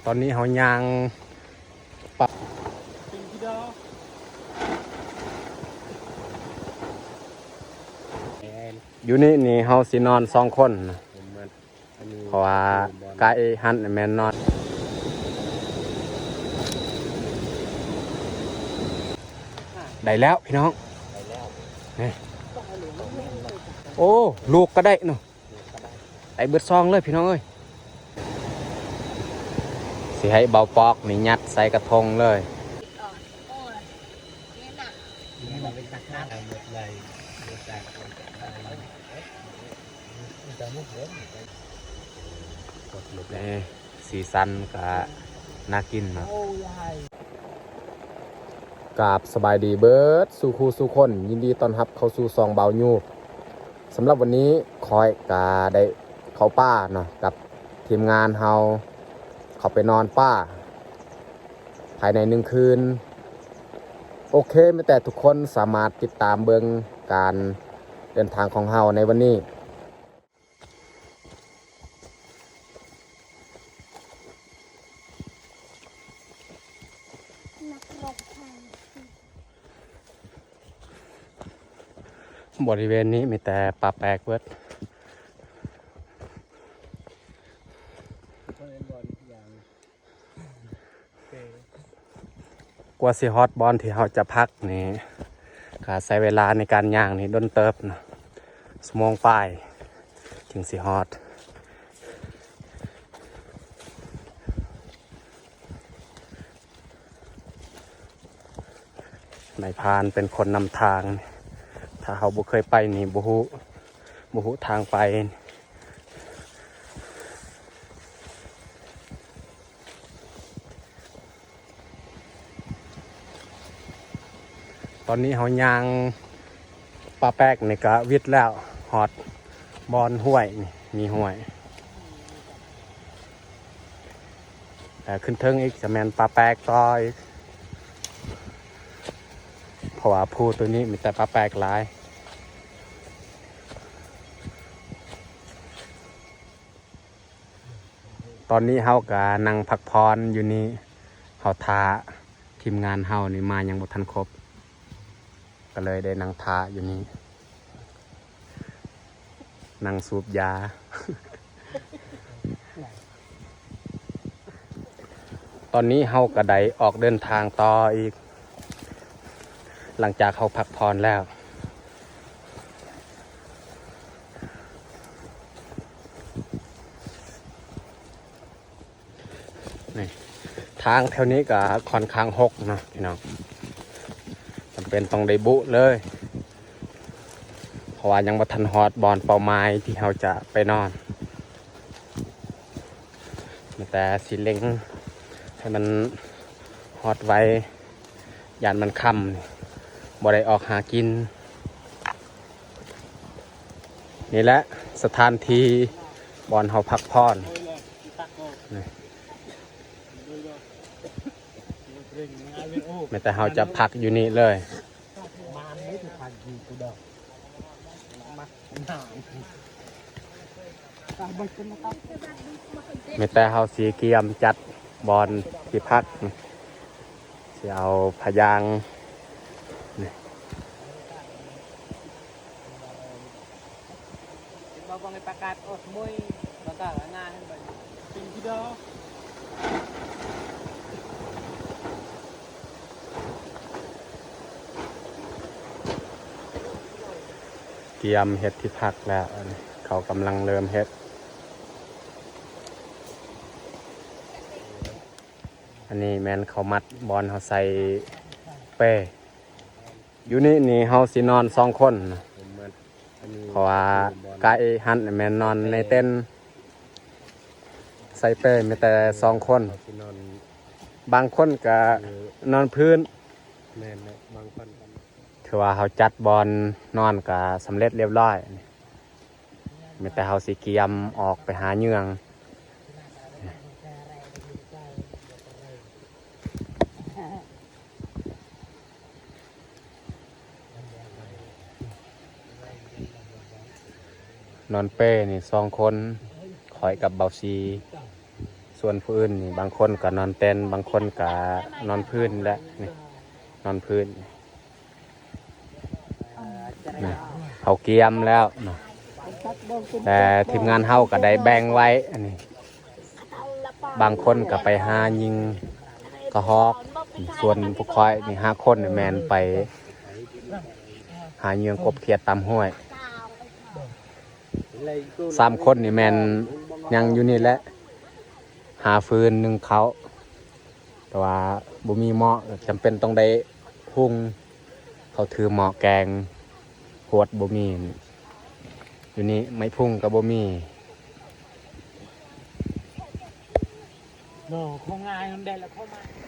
ຕອນນີ້ເຮົາຍ່າງປັບ ຢູ່ນີ້ນີ້ເຮົາຊິນອນສອງຄົນນະ ເພາະວ່າໃກ້ຫັ້ນແມ່ນນອນ ໄດ້ແລ້ວພີ່ນ້ອງ ນີ້ ໂອ້ ລູກກໍໄດ້ເນາະ ໄດ້ເບິດຊອງເລີຍພີ່ນ້ອງເອີຍ ຊິໃຫ້ເບົາປອກນີ້ຍັດໃສ່ກະທົງເລີຍ ນີ້ ສີສັນກະໜ້າກິນເນາະ ກາບສະບາຍດີເບິດສູ່ຄູ່ສູ່ຄົນ ຍິນດີຕ້ອນຮັບເຂົ້າສູ່ຊ່ອງບ່າວຍູບ ສຳລັບວັນນີ້ຂ້ອຍກະໄດ້ເຂົ້າປ່າເນາະ ກັບທີມງານເຮົາ ເຂົ້າໄປນອນປ່າພາຍໃນໜຶ່ງຄືນ ໂອເຄ ແມ່ນແຕ່ທຸກຄົນສາມາດຕິດຕາມເບິ່ງການເດີນທາງຂອງເຮົາໃນວັນນີ້. ບໍລິເວນນີ້ມີແຕ່ປ່າແປກເບິດ. ກວ່າຊິຮອດບ່ອນທີ່ເຮົາຈະພັກນີ້ ກະໃຊ້ເວລາໃນການຍ່າງນີ້ດົນເຕີບເນາະ ຊົ່ວໂມງປາຍຈຶ່ງຊິຮອດ. ນາຍພານເປັນຄົນນຳທາງ ຖ້າເຮົາບໍ່ເຄີຍໄປນີ້ບໍ່ຮູ້ ບໍ່ຮູ້ທາງໄປ. ຕອນນີ້ເຮົາຍ່າງປ່າແປກນີ້ກະວິດແລ້ວ ຮອດບ່ອນຫ້ວຍນີ້ ມີຫ້ວຍ ແລ້ວຂຶ້ນເທິງອີກຈະແມ່ນປ່າແປກຕໍ່ອີກ ເພາະວ່າພູໂຕນີ້ມີແຕ່ປ່າແປກຫຼາຍ. ຕອນນີ້ເຮົາກະນັ່ງພັກຜ່ອນຢູ່ນີ້ ເຮົາຖ້າທີມງານເຮົານີ້ມາຍັງບໍ່ທັນຄົບ ກະເລີຍໄດ້ນັ່ງຖ້າຢູ່ນີ້ ນັ່ງສູບຢາ. ຕອນນີ້ເຮົາກະໄດ້ອອກເດີນທາງຕໍ່ອີກ ຫຼັງຈາກເຮົາພັກຜ່ອນແລ້ວ. ນີ້ ທາງແຖວນີ້ກະຂ້ອນຂ້າງຮົກເນາະພີ່ນ້ອງ ຈຳເປັນຕ້ອງໄດ້ບຸເລີຍ ເພາະວ່າຍັງບໍ່ທັນຮອດບ່ອນເປົ້າໝາຍທີ່ເຮົາຈະໄປນອນ. ມີແຕ່ຊິເລັ່ງໃຫ້ມັນຮອດໄວ ຢ້ານມັນຄ່ຳ ບໍ່ໄດ້ອອກຫາກິນ. ນີ້ແຫຼະສະຖານທີ່ບ່ອນເຮົາພັກຜ່ອນ ແມ່ນແຕ່ເຮົາຈະພັກຢູ່ນີ້ເລີຍ. ມີແຕ່ເຮົາຊິກຽມຈັດບ່ອນທີ່ພັກ ຊິເອົາຜ້າຢາງ ກຽມເຮັດທີ່ພັກແລ້ວ ອັນນີ້ເຂົາກຳລັງເລີ່ມເຮັດ. ອັນນີ້ແມ່ນເຂົາມັດບ່ອນເຮົາໃສ່ແປ. ຢູ່ນີ້ນີ້ເຮົາຊິນອນສອງຄົນ ເພາະວ່າກະອີກຫັ້ນແມ່ນນອນໃນເຕັນ ໃສ່ແປມີແຕ່ສອງຄົນ ບາງຄົນກະນອນພື້ນ. ແມ່ນແຫຼະ ບາງຄົນ ຖືວ່າເຮົາຈັດບ່ອນນອນກະສຳເລັດລຽບຮ້ອຍ ມີແຕ່ເຮົາຊິກຽມອອກໄປຫາເຫຍື່ອງ. ນອນເປ້ນີ້ສອງຄົນ ຂ້ອຍກັບເບົາຊີ ສ່ວນຜູ້ອື່ນນີ້ ບາງຄົນກໍນອນເຕັນ ບາງຄົນກໍນອນພື້ນແຫຼະ ນີ້ ນອນພື້ນ. ນີ້ ເຂົາກຽມແລ້ວເນາະ ແຕ່ທີມງານເຮົາກໍໄດ້ແບ່ງໄວ້ ອັນນີ້ ບາງຄົນກໍໄປຫາຍິງກະຮອກ ສ່ວນພວກຂ້ອຍນີ້ ຫ້າຄົນນີ້ແມ່ນໄປຫາເຫຍື່ອກົບຂຽດຕາມຫ້ວຍ. ສາມຄົນນີ້ແມ່ນຍັງຢູ່ນີ້ແຫຼະ ຫາຟືນ ໜຶ້ງເຂົ້າ ແຕ່ວ່າບໍ່ມີໝໍ້ ຈຳເປັນຕ້ອງໄດ້ຫຸງ ເຂົາຖືໝໍ້ແກງ ຫວດບໍ່ມີ ຢູ່ນີ້ໄມ້ພຸງກໍບໍ່ມີ.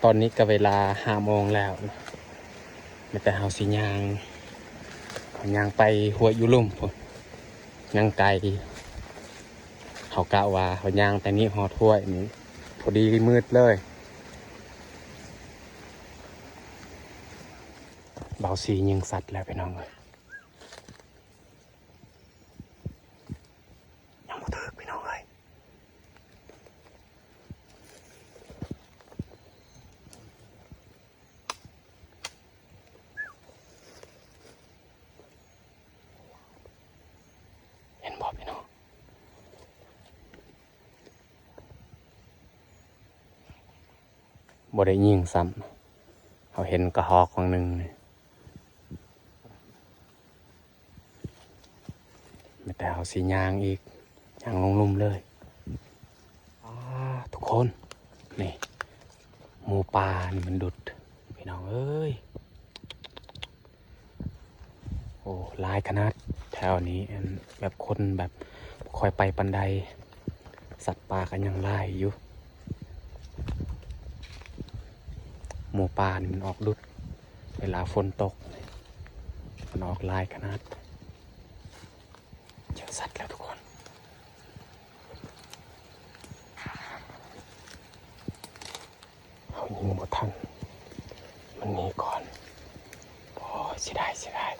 ຕອນນີ້ກໍເວລາຫ້າໂມງແລ້ວ ແມ່ນແຕ່ເຮົາຊິຍ່າງ ເຮົາຍ່າງໄປຫ້ວຍຢູ່ລຸ່ມພຸ້ນ ຍັງໄກ. ເຮົາກະວ່າເຮົາຍ່າງແຕ່ນີ້ຮອດຫ້ວຍນີ້ ພໍດີມືດເລີຍ. ບ່າວສີຍິງສັດແລ້ວ ພີ່ນ້ອງເອີຍ. ຍັງບໍ່ຖືກ ພີ່ນ້ອງເອີຍ. ເຫັນບໍ່ ພີ່ນ້ອງ? ບໍ່ໄດ້ຍິງຊ້ຳ ເຮົາເຫັນກະຮອກຫວ່າງໜຶ່ງນີ້. ແມ່ນແຕ່ເຮົາຊິຍ່າງອີກ ຍ່າງລົງລຸ່ມເລີຍ. ອ້າ ທຸກຄົນ ນີ້ ໝູປ່ານີ້ມັນດຸດ ພີ່ນ້ອງເອີຍ. ໂອ້ ຫຼາຍຂະໜາດ ແຖວນີ້ ອັນ ແບບຄົນແບບບໍ່ຄ່ອຍໄປປານໃດ ສັດປ່າກໍຍັງຫຼາຍຢູ່. ໝູປ່ານີ້ມັນອອກດຸດ ເວລາຝົນຕົກ ມັນອອກຫຼາຍຂະໜາດ. ເຈີສັດແລ້ວທຸກຄົນ ເຮົາຍິງບໍ່ທັນ ມັນໜີກ່ອນ. ໂອ້ຍ ເສຍດາຍ ເສຍດາຍ.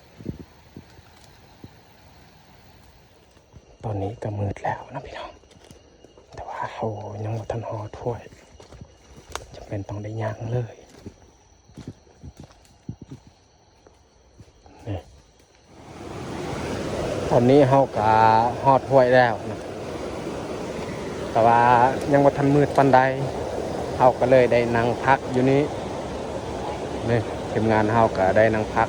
ຕອນນີ້ກໍມືດແລ້ວນະ ພີ່ນ້ອງ ແຕ່ວ່າເຮົາຍັງບໍ່ທັນຮອດຫ້ວຍ ຈຳເປັນຕ້ອງໄດ້ຍ່າງເລີຍ. ນີ້ ຕອນນີ້ເຮົາກະຮອດຫ້ວຍແລ້ວນະ ແຕ່ວ່າຍັງບໍ່ທັນມືດປານໃດ ເຮົາກໍເລີຍໄດ້ນັ່ງພັກຢູ່ນີ້. ນີ້ ທີມງານເຮົາກໍໄດ້ນັ່ງພັກ.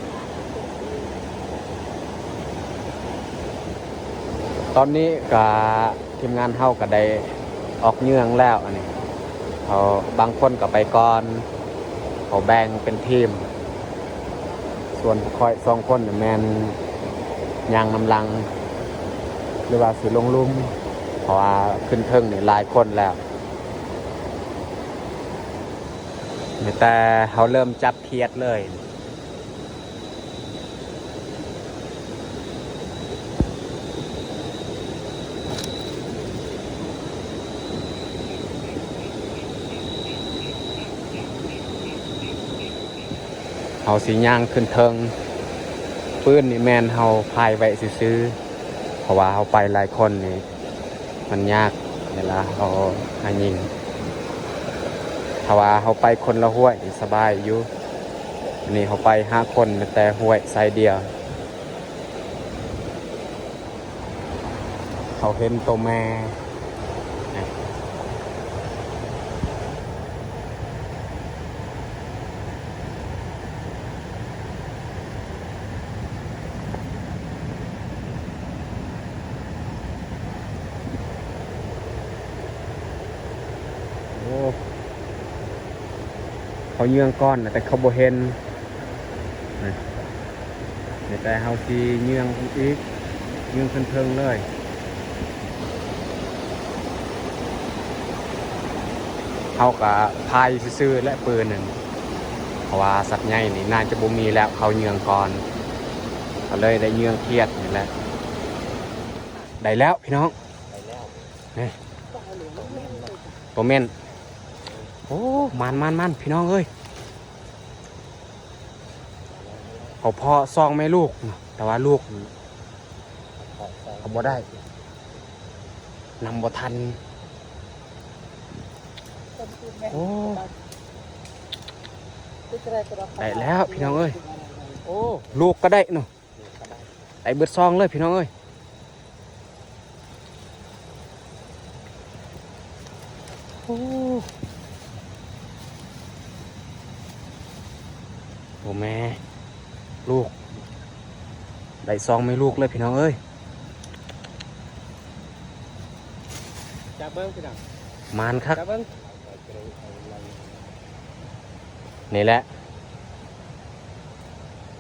ຕອນນີ້ກະ ທີມງານເຮົາກໍໄດ້ອອກເຫຍື່ອແລ້ວ ອັນນີ້ ເຂົາ ບາງຄົນກໍໄປກ່ອນ ເຂົາແບ່ງເປັນທີມ. ສ່ວນຂ້ອຍສອງຄົນນີ້ແມ່ນຍ່າງນຳຫຼັງ ຫຼືວ່າຊິລົງລຸ່ມ ເພາະວ່າຂຶ້ນເທິງນີ້ຫຼາຍຄົນແລ້ວ. ແຕ່ເຮົາເລີ່ມຈັບຂຽດເລີຍ. ເຮົາຊິຍ່າງຂຶ້ນເທິງ. ປືນນີ້ແມ່ນເຮົາພາຍໄວ້ຊື່ໆ ເພາະວ່າເຮົາໄປຫຼາຍຄົນນີ້ ມັນຍາກເວລາເຮົາຫາຍິງ. ຖ້າວ່າເຮົາໄປຄົນລະຫ້ວຍນີ້ສະບາຍຢູ່. ອັນນີ້ເຮົາໄປຫ້າຄົນ ແຕ່ຫ້ວຍສາຍດຽວ. ເຂົາເຫັນໂຕແມ່. ໂອ້ ເຂົາເຫຍື່ອກ່ອນນະ ແຕ່ເຂົາບໍ່ເຫັນ. ນີ້ ແຕ່ເຮົາຊິເຫຍື່ອອີກ ເຫຍື່ອຂຶ້ນເທິງເລີຍ. ເຮົາກະພາຍຊື່ໆແຫຼະ ປືນນັ້ນ ເພາະວ່າສັດໃຫຍ່ນີ້ໜ້າຈະບໍ່ມີແລ້ວ ເຂົາເຫຍື່ອກ່ອນ ກໍເລີຍໄດ້ເຫຍື່ອຂຽດນີ້ແຫຼະ. ໄດ້ແລ້ວພີ່ນ້ອງ ໄດ້ແລ້ວ ນີ້ ໂຕເມ່ນ. ໂອ້ ໝານໆໆ ພີ່ນ້ອງເອີຍ. ເຂົາເພາະສອງແມ່ລູກ ແຕ່ວ່າລູກເຂົາບໍ່ໄດ້ ນຳບໍ່ທັນ. ໂອ້ ໄດ້ແລ້ວພີ່ນ້ອງເອີຍ. ໂອ້ ລູກກໍໄດ້ເນາະ. ໄດ້ເບິດຊອງເລີຍພີ່ນ້ອງເອີຍ. ໂອ້ ໂອ້ແມ່ລູກ ໄດ້ຊອງແມ່ລູກເລີຍພີ່ນ້ອງເອີຍ. ຈັບເບິ່ງພີ່ນ້ອງ ໝານຄັກ ຈັບເບິ່ງ. ນີ້ແຫຼະ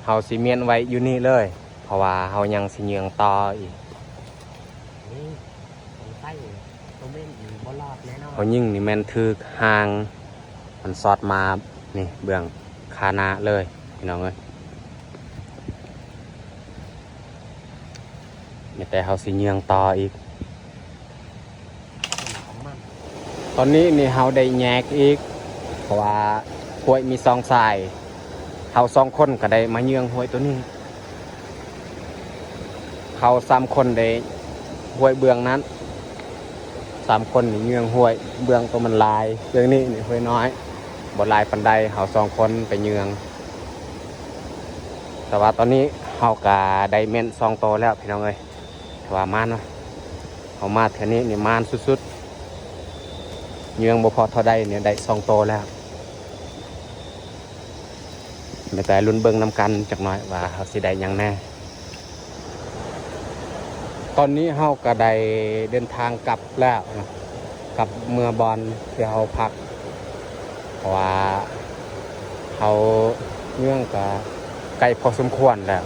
ເຮົາຊິມ້ຽນໄວ້ຢູ່ນີ້ເລີຍ ເພາະວ່າເຮົາຍັງຊິເຍືອງຕໍ່ອີກ. ນີ້ ສົງໄສໂຕເມັນນີ້ບໍ່ລອດແນ່ນອນ. ເຮົາຍິງນີ້ແມ່ນຖືກຫາງ ມັນຊອດມານີ້ເບື້ອງຄາໜ້າເລີຍພີ່ນ້ອງເອີຍ. ມີແຕ່ເຮົາຊິເຍືອງຕໍ່ອີກ. ຕອນນີ້ນີ້ເຮົາໄດ້ແຍກອີກ ເພາະວ່າຫ້ວຍມີສອງສາຍ ເຮົາສອງຄົນກໍໄດ້ມາເຍືອງຫ້ວຍໂຕນີ້. ເຂົາສາມຄົນໄດ້ຫ້ວຍເບື້ອງນັ້ນ ສາມຄົນນີ້ເຍືອງຫ້ວຍເບື້ອງໂຕມັນຫຼາຍ ເບື້ອງນີ້ນີ້ຫ້ວຍນ້ອຍ ບໍ່ຫຼາຍປານໃດ. ເຮົາສອງຄົນໄປເຍືອງ ແຕ່ວ່າຕອນນີ້ເຮົາກະໄດ້ເມັ້ນສອງໂຕແລ້ວພີ່ນ້ອງເອີຍ. ຖືວ່າໝານເນາະ ເຮົາມາເທື່ອນີ້ນີ້ໝານສຸດໆ ເຍືອງບໍ່ພໍເທົ່າໃດນີ້ໄດ້ສອງໂຕແລ້ວ. ແມ່ນແຕ່ລຸ້ນເບິ່ງນຳກັນຈັກໜ້ອຍວ່າເຮົາຊິໄດ້ຫຍັງແດ່. ຕອນນີ້ເຮົາກໍໄດ້ເດີນທາງກັບແລ້ວເນາະ ກັບເມືອບ່ອນທີ່ເຮົາພັກ ເພາະວ່າເຮົາເຍືອງກໍໄກພໍສົມຄວນແລ້ວ.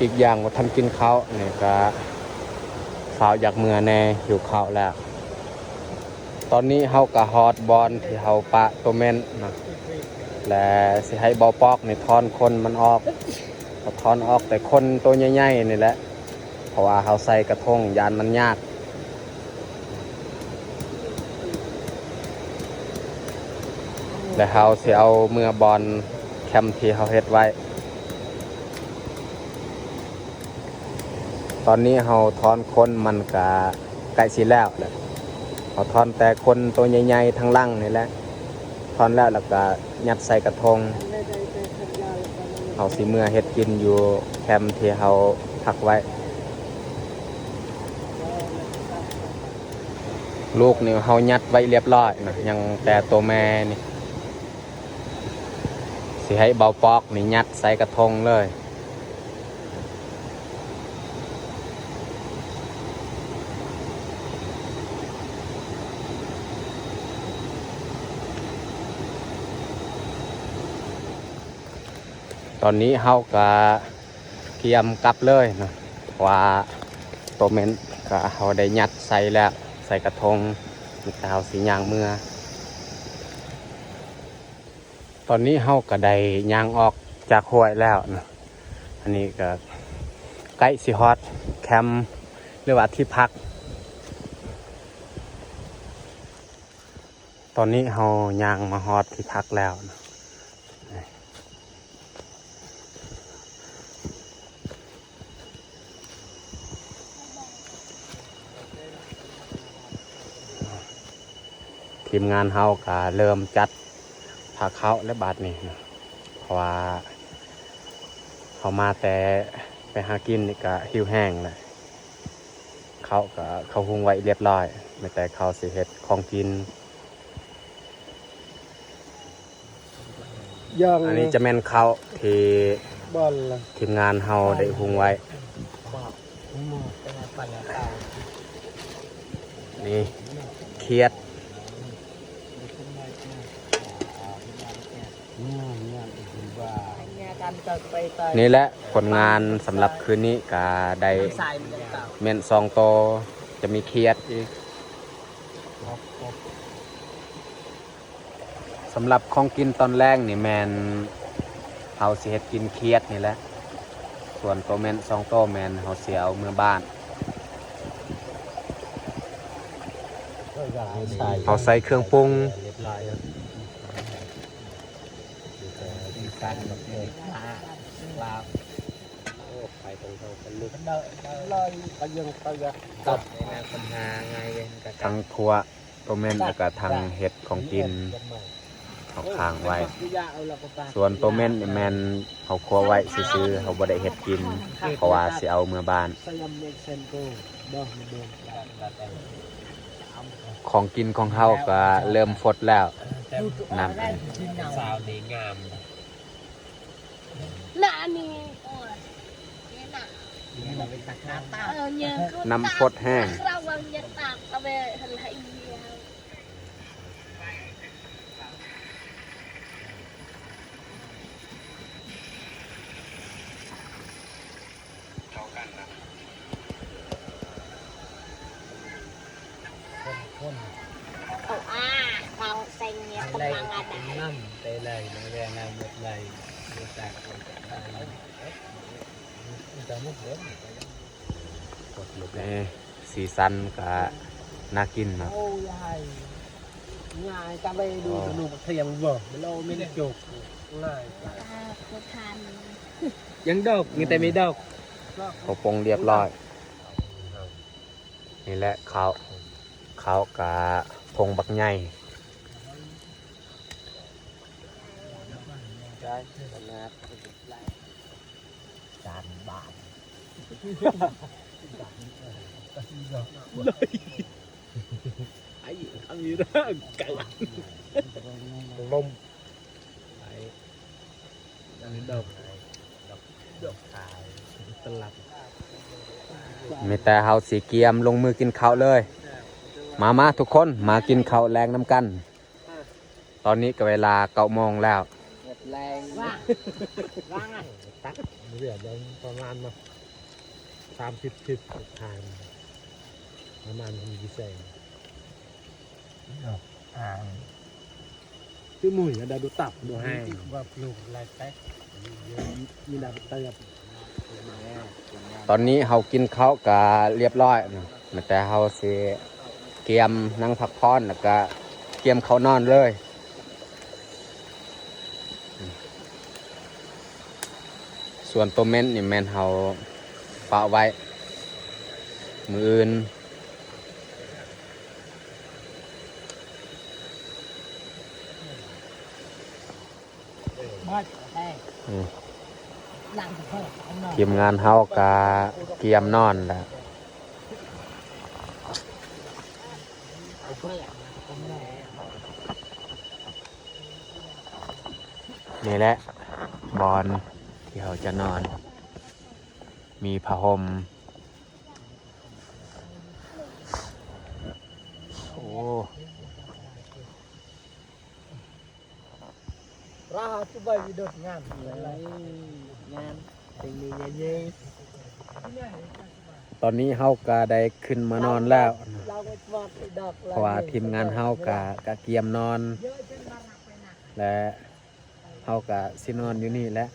ອີກຢ່າງບໍ່ທັນກິນເຂົ້ານີ້ກໍຟ້າວຢາກເມືອແດ່ ຫິວເຂົ້າແລ້ວ. ຕອນນີ້ເຮົາກໍຮອດບ່ອນທີ່ເຮົາປະໂຕເມັ້ນນະ ແລະ ຊິໃຫ້ເບົາປອກນີ້ຖອນຂົນມັນອອກ ກໍຖອນອອກແຕ່ຂົນໂຕໃຫຍ່ໆນີ້ແຫຼະ ເພາະວ່າເຮົາໃສ່ກະທົງຢ້ານມັນຍາກ ແລະ ເຮົາຊິເອົາເມືອບ່ອນແຄມທີ່ເຮົາເຮັດໄວ້. ຕອນນີ້ເຮົາຖອນຂົນມັນກະໃກ້ຊິແລ້ວແລ້ວ ເຮົາຖອນແຕ່ຂົນໂຕໃຫຍ່ໆທາງຫຼັງນີ້ແຫຼະ ຖອນແລ້ວແລ້ວກະຍັດໃສ່ກະທົງ ເຮົາຊິເມືອເຮັດກິນຢູ່ແຄມທີ່ເຮົາພັກໄວ້. ລູກນີ້ເຮົາຍັດໄວ້ລຽບຮ້ອຍນະ ຍັງແຕ່ໂຕແມ່ນີ້ ຊິໃຫ້ເບົາປອກນີ້ຍັດໃສ່ກະທົງເລີຍ. ຕອນນີ້ເຮົາກະກຽມກັບເລີຍເນາະ ເພາະວ່າໂຕເມັ້ນກະເຮົາໄດ້ຍັດໃສ່ແລ້ວ ໃສ່ກະທົງ ມີແຕ່ເຮົາຊິຍ່າງເມືອ. ຕອນນີ້ເຮົາກະໄດ້ຍ່າງອອກຈາກຫ້ວຍແລ້ວເນາະ ອັນນີ້ກະໃກ້ຊິຮອດແຄມ ຫຼືວ່າທີ່ພັກ. ຕອນນີ້ເຮົາຍ່າງມາຮອດທີ່ພັກແລ້ວເນາະ. ທີມງານເຮົາກະເລີ່ມຈັດພາເຂົ້າແລ້ວບາດນີ້ນະ ເພາະວ່າເຮົາມາແຕ່ໄປຫາກິນນີ້ກະຫິວແຮງແລ້ວ. ເຂົ້າກະເຂົາຫຸງໄວ້ລຽບຮ້ອຍ ມີແຕ່ເຂົາຊິເຮັດຂອງກິນ. ຢ່າງ ອັນນີ້ຈະແມ່ນເຂົ້າທີ່ ບອນລະ ທີມງານເຮົາໄດ້ຫຸງໄວ້ ນີ້ຂຽດ ນີ້ແຫຼະຜົນງານສຳລັບຄືນນີ້ ກະໄດ້ເມັ້ນສອງໂຕ ຈະມີຂຽດອີກ. ສຳລັບຂອງກິນຕອນແລງນີ້ແມ່ນເຮົາຊິເຮັດກິນຂຽດນີ້ແຫຼະ ສ່ວນໂຕເມັ້ນສອງໂຕແມ່ນເຮົາຊິເອົາເມືອບ້ານ. ເຮົາໃສ່ເຄື່ອງປຸງ ທັງຂົ້ວ ໂຕເມັນ ແລ້ວກະທັງເຮັດຂອງກິນ ເຮົາຄ້າງໄວ້. ສ່ວນໂຕເມັນນີ້ແມ່ນເຮົາຄົວໄວ້ຊື່ໆ ເຮົາບໍ່ໄດ້ເຮັດກິນ ເພາະວ່າຊິເອົາເມືອບ້ານ. ຂອງກິນຂອງເຮົາກະເລີ່ມຟົດແລ້ວ ນ້ຳອັນນີ້. ນະອັນນີ້ ໂອ້ຍ ເນາະ ເອີ ເນີ ນ້ຳຟົດແຮງ. ນີ້ ສີສັນກະໜ້າກິນເນາະ. ງ່າຍ ກະໄປດູ ໂອ້ ໜູກທຽງບໍ່ ມັນເອົາເມັນຈົກ ງ່າຍ ອ່າ ບໍ່ທັນ ຍັງດອກ ມີແຕ່ມີດອກ ເຂົາປົງລຽບຮ້ອຍ. ນີ້ແຫຼະເຂົາ ເຂົາກະຜົງບັກໃຫຍ່ ສາມບາດ ໄອ້ ຄຳນີ້ເດີ ໄກ່ ລົມ ໄອ້ ດອກ ດອກ ດອກ ຕະຫຼັບ. ມີແຕ່ເຮົາຊິກຽມລົງມືກິນເຂົ້າເລີຍ. ມາ ມາ ທຸກຄົນ ມາກິນເຂົ້າແລງນຳກັນ. ຕອນນີ້ກະເວລາເກົ້າໂມງແລ້ວ ແລງ ວ່າ ວ່າ ຕັກເຫຼືອປະມານເນາະ ສາມສິບ ສິບ ປະມານ ປະມານ ມີແສງ ອ່າ ຄືໝູ່ ດາດູຕັບ ດູໃຫ້ ວ່າ ຕອນນີ້ເຮົາກິນເຂົ້າກະລຽບຮ້ອຍ ແຕ່ເຮົາຊິກຽມນັ່ງພັກຜ່ອນ ແລ້ວກະກຽມເຂົ້ານອນເລີຍ. ສ່ວນໂຕເມັນນີ້ແມ່ນເຮົາປະໄວ້ມື້ອື່ນ. ອືມ ທີມງານເຮົາກະກຽມນອນແລ້ວ. ນີ້ແຫຼະບ່ອນທີ່ເຮົາຈະນອນ ມີຜ້າຫົ່ມ. ໂອ້ ຕອນນີ້ເຮົາກະໄດ້ຂຶ້ນມານອນແລ້ວ ເພາະວ່າທີມງານເຮົາກະ ກະກຽມນອນ ແລະ ເຮົາກະຊິນອນຢູ່ນີ້ແຫຼະ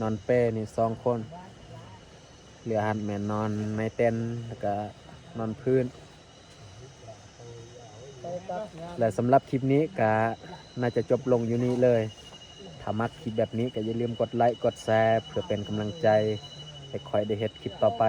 ນອນເປ້ນີ້ສອງຄົນ ເຫຼືອຫັ້ນແມ່ນນອນໃນເຕັນ ແລ້ວກະນອນພື້ນ. ແລະ ສຳລັບຄລິບນີ້ກະໜ້າຈະຈົບລົງຢູ່ນີ້ເລີຍ. ຖ້າມັກຄລິບແບບນີ້ກະຢ່າລືມກົດໄລ ກົດແຊ ເພື່ອເປັນກຳລັງໃຈໃຫ້ຂ້ອຍໄດ້ເຮັດຄລິບຕໍ່ໄປ.